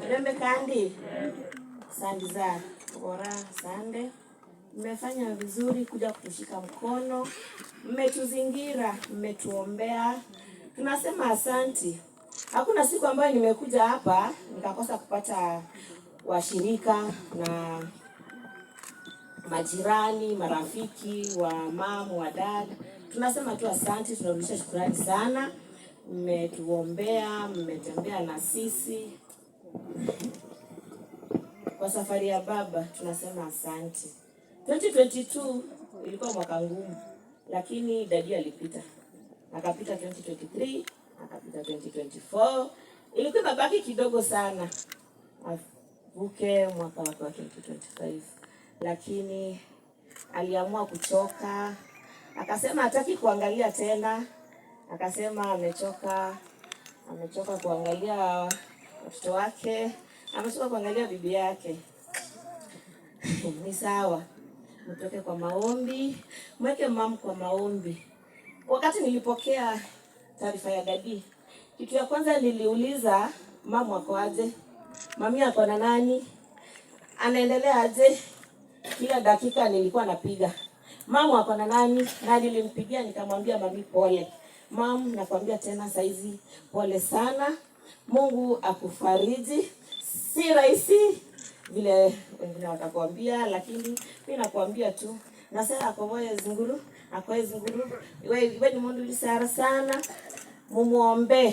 Rembe kandi sandiza bora sande, mmefanya vizuri kuja kutushika mkono, mmetuzingira, mmetuombea, tunasema asanti. Hakuna siku ambayo nimekuja hapa nikakosa kupata washirika na majirani, marafiki wa mum, wa dad. Tunasema tu asante, tunarudisha shukrani sana. Mmetuombea, mmetembea na sisi kwa safari ya baba, tunasema asante. 2022 ilikuwa mwaka ngumu, lakini daddy alipita, akapita 2023, akapita 2024. Ilikuwa imebaki kidogo sana avuke mwaka wake wa 2025, lakini aliamua kuchoka, akasema hataki kuangalia tena, akasema amechoka, amechoka kuangalia watoto wake, amechoka kuangalia bibi yake. Ni sawa, mtoke kwa maombi, mweke mum kwa maombi. Wakati nilipokea taarifa ya daddy, kitu ya kwanza niliuliza mum ako aje, mummy ako na nani, anaendelea aje? Kila dakika nilikuwa napiga, mum ako na nani, na nilimpigia nikamwambia, "Mummy, pole. Mum, nakwambia tena saizi pole sana, Mungu akufariji. Si rahisi vile wengine watakwambia, lakini mi nakwambia tu nasema akovoye zinguru akoye zinguru we, we ni mundu lisara sana, mumuombe."